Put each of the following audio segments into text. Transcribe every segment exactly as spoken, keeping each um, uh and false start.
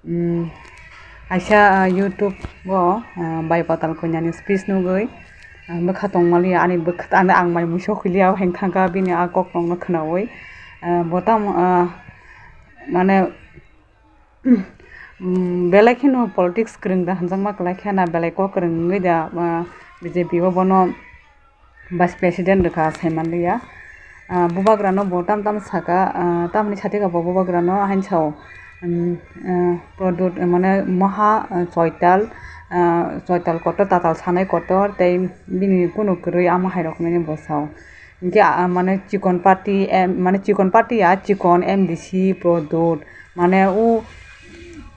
Mm, kaisa, ah, YouTube o, ah, Bai Patal Konyani speech nugwi, ah, bwkha tongmaliya, ani bwkha, ani ang mai muiso khiliya, heng thangkha bini a kokrokno khwnawi. Ah, bo tamo, ah, mane, mm, belai kheno politics kwrwng da hwnjakma kwlai khe na, belai kok kwrwng wngwi da, ah, B J P o bono Vice President rwkha saimanliya. Ah, bubagrano bo tam tam saka, ah, tamni sathika bo bubagrano haino sao, um, ah, Pradyot, mane moha, ah, choital, ah, choital kotor, tatal sanai kotor, tei bini kunu kwrwi ama hai rok hinwi bo sao. Hinkhe, ah, mane chikon party, em, mane chikon party ya, chikon M D C Pradyot, mane o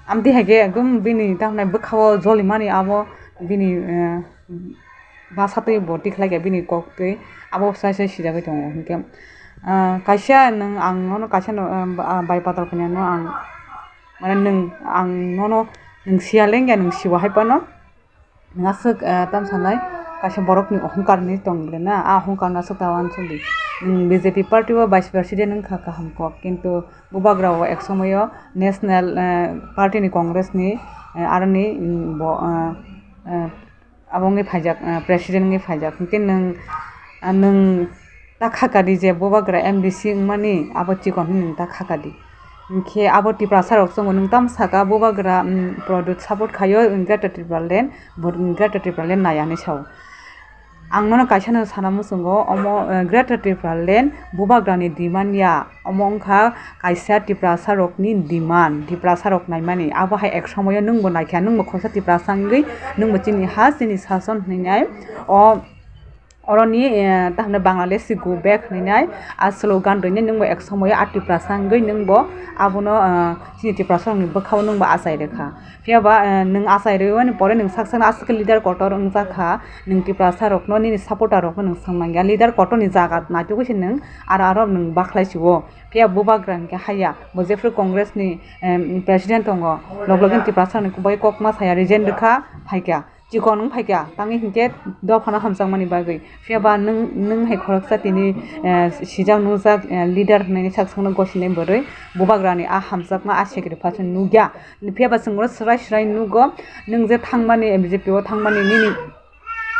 amtwi hai khe ekdom bini tamhinai bwkha-o jolimani abo bini, eh, bwsatwi bo tikhlai kha bini koktwi, abo sai sai sijagwi tongo. Hinkhe, ah, kaisa nwng ang nono kaisa no, ah, Bai Patal Konyano ang, mane nwng, ang nono nwng siya lengya, nwng siwa hai phano nwng aswk, ah, tamo sanai kaisa borokni ohongkar hinwi tong le na, a ohongkarno aswk ta uansukdi. Nwng B J P party o vice president wngkha kaham kok, kintu bubagra o ek somoio national, ah, party ni Congress ni, ah, aroni, mm, bo, ah, ah, abo wngwi phaijak, ah, president wngwi phaijak. Hinkhe nwng, ah, nwng ta khakadi je bubagra M D C wngmani abo chikon hinwi nwng ta khakadi. Hinkhe abo Tiprasa rok chongo nwng tamo saka bubagra, mm, Pradyot support khaio, Greater Tipraland, bo Greater Tipraland nai hinwi sao. Ang nono kaisa no sana muchungo omo, eh, Greater Tipraland bubagrani demand ya. Omo wngkha kaisa Tiprasa rokni demand, Tiprasa rok naimani. Abo hai ek somoio nwngbo naikha, nwngbo khoroksa Tiprasa wngwi, nwngbo chini ha, chini sason hinwi nai. O, oroni, eh, tahmani Bangladesh si go back hinwi nai. A slogan rwinai nwngbo ek somoio a Tiprasa wngwi nwngbo abono, eh, chini Tiprasa rokni bwkhao nwngbo achai rwkha. Phiya ba, eh, nwng achai rwmani pore nwng sak sakno aswk khe leader kotor wngjakha, nwng Tiprasa rokno nini supporter rokno nwng swng nangya. Leader kotorni jaga naitugwi se nwng aro aro nwng bakhlai sio. Phiya bubagra hinkhe haya, bo jephru Congress ni, em, president tongo, log login Tiprasa ni bai kok ma saya resign rwkha, phaikha, chikon wng phaikha, tangwi hinkhe dophano hamjakmani bagwi. Phiya ba nwng, nwng hai khoroksa tini, eh, sijak nukjak, eh, leader hinwi sak sakno gosinai bwrwi, bubagrani a hamjakma a sacrifice nukya. Phiya ba chwng oro swrai swrai nugo, nwng je thangmani, B J P o thangmani nini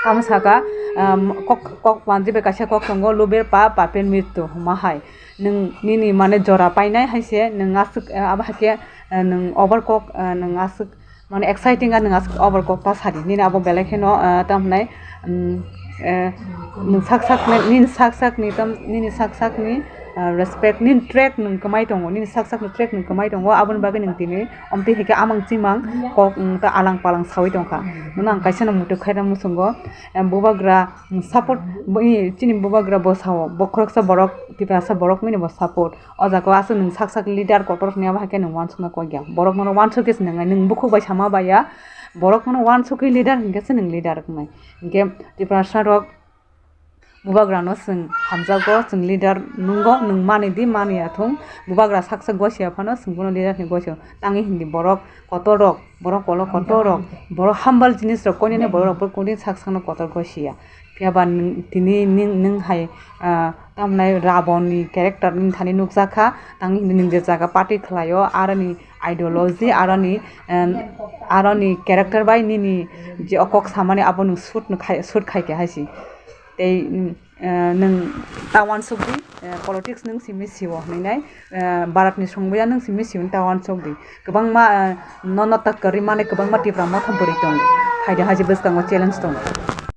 tamo saka, um, kok, kok manjwi bai kaisa kok tongo, "Lubir pa, papir mrityu," hwnma hai. Nwng nini mane jora painai hai se, nwng aswk, eh, abo hai khe, eh, nwng over kok, eh, nwng aswk mane exciting a nwng aswk over kok ta sadi. Nini abo belai kheno, eh, tamo hwnai, um, eh, nwng sak sak ni, nini sak sak ni tam, nini sak sak ni, eh, respect, nini track nwng kwmai tongo, nini sak sak ni track nwng kwmai tongo, aboni bagwi nwng tini omtwi hai khe amang chimang kok, mm, ta alang palang sawi tongkha. Nono ang kaisa no muitu khaina muchungo, em, bubagra, mm, support, bo-, i, chini bubagra bwsao, bo khoroksa borok, Tiprasa borok nini bo support. O jaga o aswk nwng sak sak leader kotor hwnwi abo hai khe nwng uansukna kok ya. Borok nono uansuk khe se nwngnai, nwng bukhuk bai sama bai ya. Borok nono uansukwi leader hinkhe se nwng leader wngnai. Hinkhe Tiprasa rok, bubagrano chwng hamjago, chwng leader nungo, nwng mani di, mani ya thung. Bubagra sak sak gosi ya phano chwng bono leader hinwi gosi o. Tangwi hindi borok kotor rok, borok kolo kotor rok, borok humble jinis rok koinani borok rok bo kudin sak sakno kotor gosi ya. Phiya ba nwng, tini nwng, nwng hai, ah, tamo hwnai Rabon ni character nini thani nukjakha, tangwi hindi nwng je jaga party khlai o, aroni ideology, aroni, em, aroni character bai nini je o kok samani abo nwng suit no khai, suit khai khe hai se. Tei, mm, eh, nwng ta uansuk di, eh, politics nwng simi sio hinwi nai, eh, Bharat ni songbidan nwng simi sio ta uansuk di. Kwbangma, eh, nono tak kwrwi mani kwbangma Tipra motha bwrwi tongo. Phaidi haji bwskango challenge tongo.